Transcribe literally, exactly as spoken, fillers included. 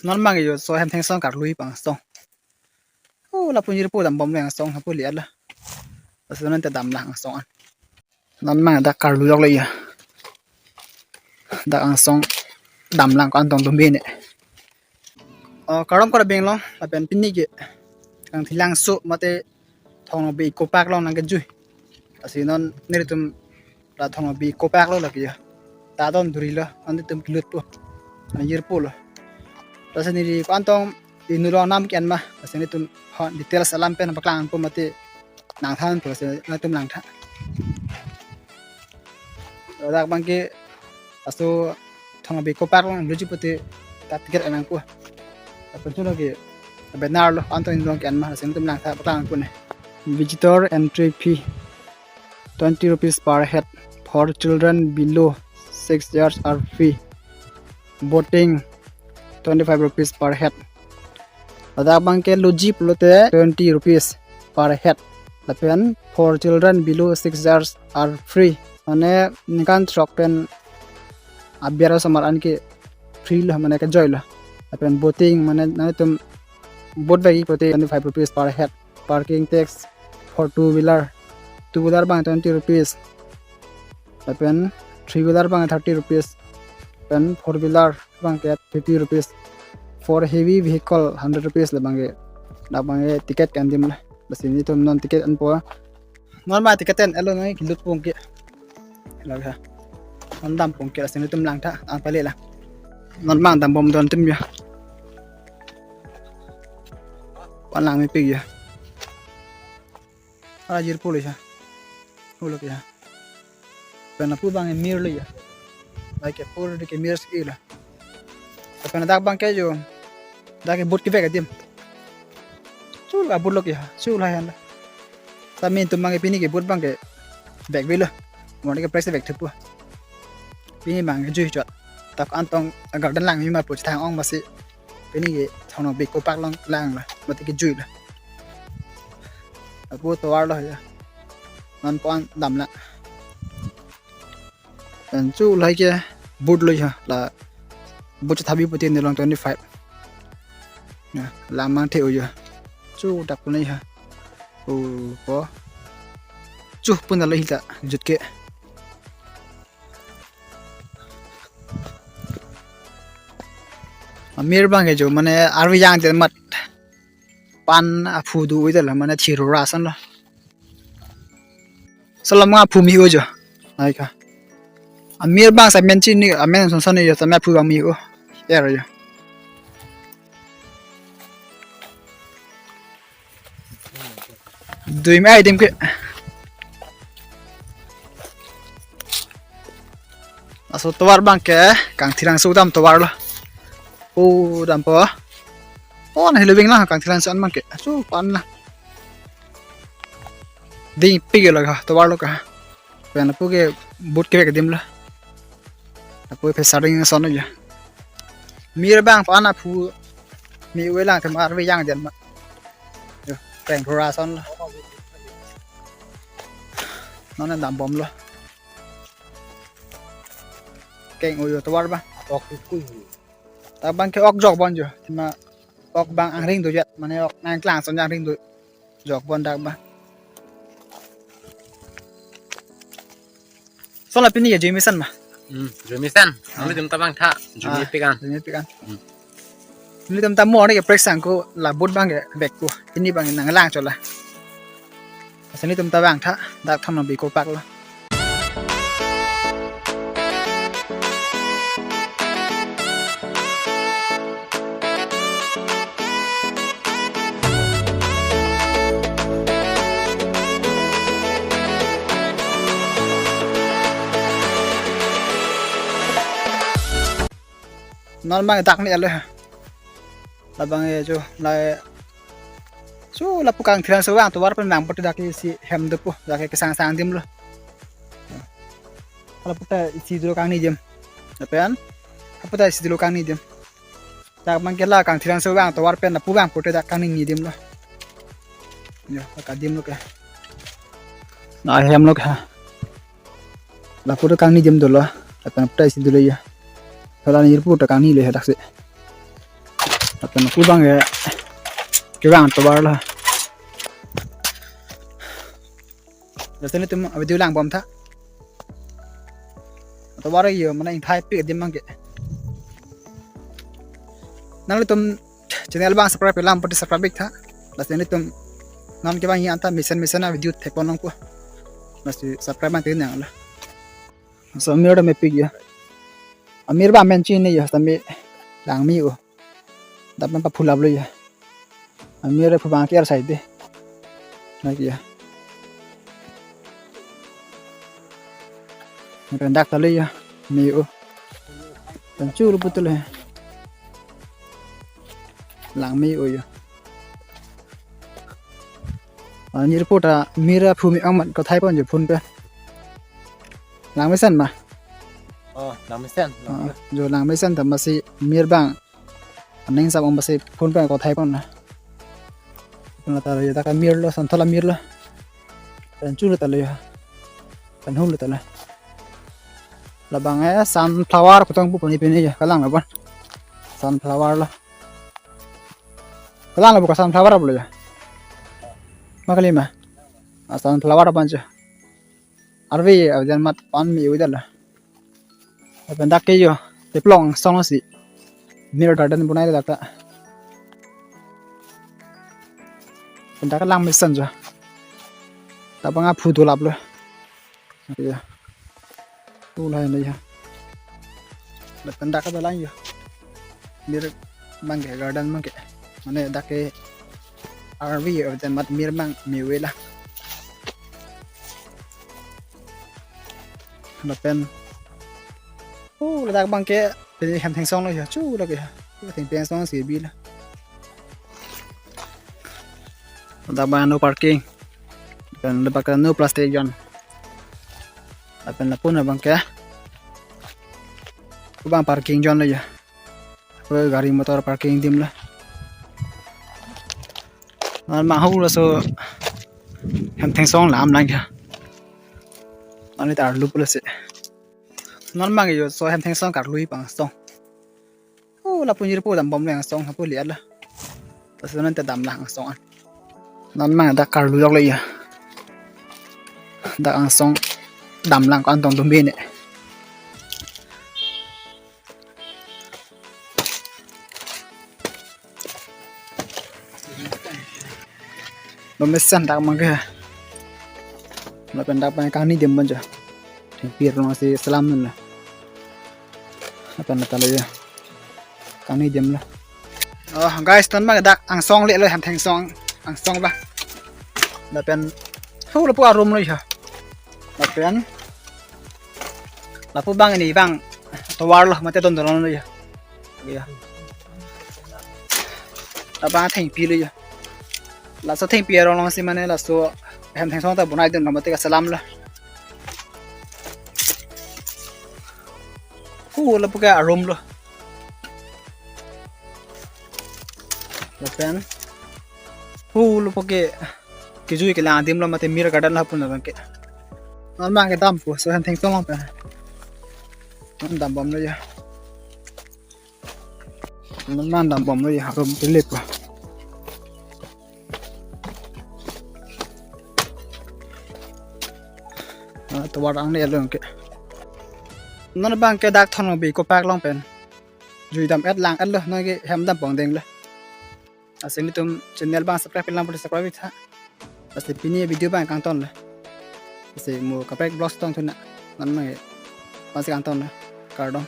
Non abang yo so hem thengsong karlu-i pang song. Oh, lapu jirpo dambom le angsong hapu liat la. Laso non ta damlang angsong an. Non abang dak karlu lok le ya. Dak angsong damlang ko-an tong dum bene. Oh, karom kora beng long lapen pini ke kangthilangso mate Thong Nokbe Eco Park along nangkejui. Lasi non nelitum la Thong Nokbe Eco Park lo lake ya. Ta don duri lo, nanglitum kelut po. Nang jirpo lo. Lasi neli ko-an tong inut along nam ke-en ma. Lasi nelitum ho details alam pen paklang po mate nangthan po, lasi nangtum langtha. Ladak abang ke laso Thong Nokbe Eco Park along luji pute ta ticket enang po. Lapen chuno ke banner lo, ko-an tong inut along ke-en ma, lasi nangtum langtha paklang po ne. Visitor entry fee twenty rupees per head. For children below six years are free. Boating twenty-five rupees per head. Ladak abang ke luji pulote twenty rupees per head. Lapen for children below six years are free. Mane ningkan throk pen aber asomar an ke free lo, mane kejoi lo. Lapen boating mane nanglitum boat bagi pulote twenty-five rupees per head. Parking tax for two wheeler, two wheeler abang twenty rupees. Lapen three wheeler abang thirty rupees. Lapen four wheeler abang ke fifty rupees. For heavy vehicle hundred rupees le abang ke. Dak abang ke ticket ke-en adim le. Lasi nelitum non ticket enpo. Non ma ticket en-et lo nang kelut pong ke. Lo ha. Non dam pong ke, lasi nelitum langtha, ang pale lang. Non abang dambom don tum ya. Ko-an lang mepik ya. Ala jirpo le ya. Hulok ya. Pen lapu abang mir le ya. Like a full de ke mir si la. Lapen dak abang ke yo. Dak ke boat kevek adim. Chul a boat lo ke ha. Chul ha yan la. Tame nelitum abang ke pini ke boat abang ke vekvelo. Mo ne ke price vek thupo. Pini abang ke jui chot. Dak ko-an tong garden lang mi ma pu chethang ong masi. Pini ke Thong Nokbe Eco Park along lang la. Mati kejui la. Lapu tovar lo ya. Non ko-an dam la. Pen chu lahai ke boat lo ya, la boat chethabi pute ne long twenty-five. Ya, lamang the-o ya. Chu dak pun ya. O ko. Chu pun lo hita jut ke. Amir abang ke jo mane arvi yang de mat. Pan aphu do oi de la mane thiro rasan lo. Salam nga aphu mi-o jo. Ai ka. Amir abang sa men chini, amen son son jo, sa me aphu abang mi-o. Er jo. Dui me item ke. Laso tovar abang ke, Kangthilangso dam tovar lo. O dampo. O na hilo bing na, Kangthilangso an abang ke. Asu pan na. Ding pik lo ka, tovar lo ka. Pen lapu ke boat kevek adim lo. Lapu phe saring son ya. Mir abang pan aphu mi-o lang te mar ve yang den ma. Yo, peng thora son lo. Non dambom lo. Keng-o yo tovar abang. Ok kui. Dak abang ke ok jok bon jo. Tima ok abang angring do jat. Mane ok nangklang son angring do. Jok bon dak abang. Son la pini ke jui mesen ma. Hmm, jui mesen. Ah. Nanglitum ta vangtha. Jui Ah, mepik an. Jui mepik an. Hmm. Nelitum ta mo ne ke prek sang ko la boat abang ke vek ko. Pini abang nanglang chot la. Lasi nelitum ta vangtha, dak Thong Nokbe Eco Park lo. Non abang dak ni alo ha. Labang e jo, la e. So, lapu Kangthilangso vang tovar pen nang pute dak isi hem dopo, dak kesang sang adim lo. Lapu ta isi dolo kangni adim. Lapen, lapu ta isi dolo kangni adim. Dak abang ke la Kangthilangso vang tovar pen lapu vang pute dak kangni ni adim lo. Yo, dak adim lo ke. Na hem lo ke ha. Lapu ta kangni adim dolo. Lapen lapu ta isi dolo ya. Hala nirpu ta kangni le ha dak si. Lapen pu abang ke kevang tovar lo. Lasi nelitum video langbom tha. Tovar yo mane ingthai pik adim abang ke. Nanglitum channel abang subscribe kelang pati subscribe ik tha. Lasi nelitum non kevangji anta mesen mesen a-video thekpon longpo. Lasi subscribe abang tenang lo. Laso amir ta mepik yo. Amir abang amen chini yo, sami Langme-o. Dak pen paphulap lo yo. Amir aphu abang ke-er sai de. Lake yo. Lapen dak ta lo yo. Me-o. Pen churu putul he. Langme-o yo. Ah, nirpo ta mir aphu me-ong amat kathai pon jo phone pen. Langmesen ma? Oh, Langmesen. Ah, jo Langmesen ta masi mir abang aning sap ong masi phone pen kathai pon na. Pen ta lo yo, dak amir lo, Santhola amir lo. Pen churu ta lo yo. Pen hulu ta lo. Labang eh sunflower putong pu puni pini yo, kalang lo bon. Sunflower lo. Kalang lo buka sunflower lo yo. Ma kali ma? Ah, sunflower pon jo. Arve ajan mat pan me-o dal lo. Lapen dak ke yo, teplong song si. Mir garden bunai dak ta. Pen dak Langmesen jo. Dak abang aphu dolap lo. Yo. Tu lahai na yo. Lapen dak ta lang yo. Mir abang ke garden abang ke. Mane dak ke arve yo, amat mir abang me-o lang. Lapen, oh, ladak abang ke, pini hem thengsong lo yo, chu lake yo. Hem thengsong si bi lo. Ladak abang no parking. Lapen ladak abang ke no plastic zone. Lapen lapu abang ke. Abang parking zone lo yo. Oi, gari motor parking adim lo. Non abang hau laso hem thengsong lam lang ya. Ani ta arlu pulo si. Non abang yo, laso hem thengsong karlu-i abang song. Oh, lapu nirpo dambom lo angsong, lapu liat lo. Laso non ta dam lang angsong an. Non abang dak karlu lok lo ya. Dak angsong dam lang ko-an tong dum bene. Langmesen dak abang ke. Lapen dak abang kangni adim pon jo. Thengpi arong si selam nun lo. Lapen ta lo ya. Kangni adim lo. Oh, guys, non abang dak angsong le lo, hem thengsong angsong abang. Lapen, hu lapu arum lo ya. Lapen lapu abang ini abang tovar lo, mate don don lo ya. Ya. Labang thengpi lo ya. Laso thengpi arong along si mane laso hem thengsong ta bunai dun lo mate kaselam lo. Hu lapu ke arum lo. Lapen hu lapu ke kejui kelang adim lo mate mir garden lo pu abang ke. Non abang ke dampo, laso hem thengsong along pen. Non dambom lo ya. Non abang dambom lo ya, arum ke lepo. Ah, tovar angne lo ke. Non abang ke dak Thonmongbe Eco Park along pen. Jui dam-et lang-et lo, non ke hem dampon deng lo. Lasi nelitum channel abang subscribe lang pati subscribe tha. Lasi pini video abang kangton lo. Lasi mo kaprek vlogs tong thu na. Non abang ke pasi kangton lo. Kardom.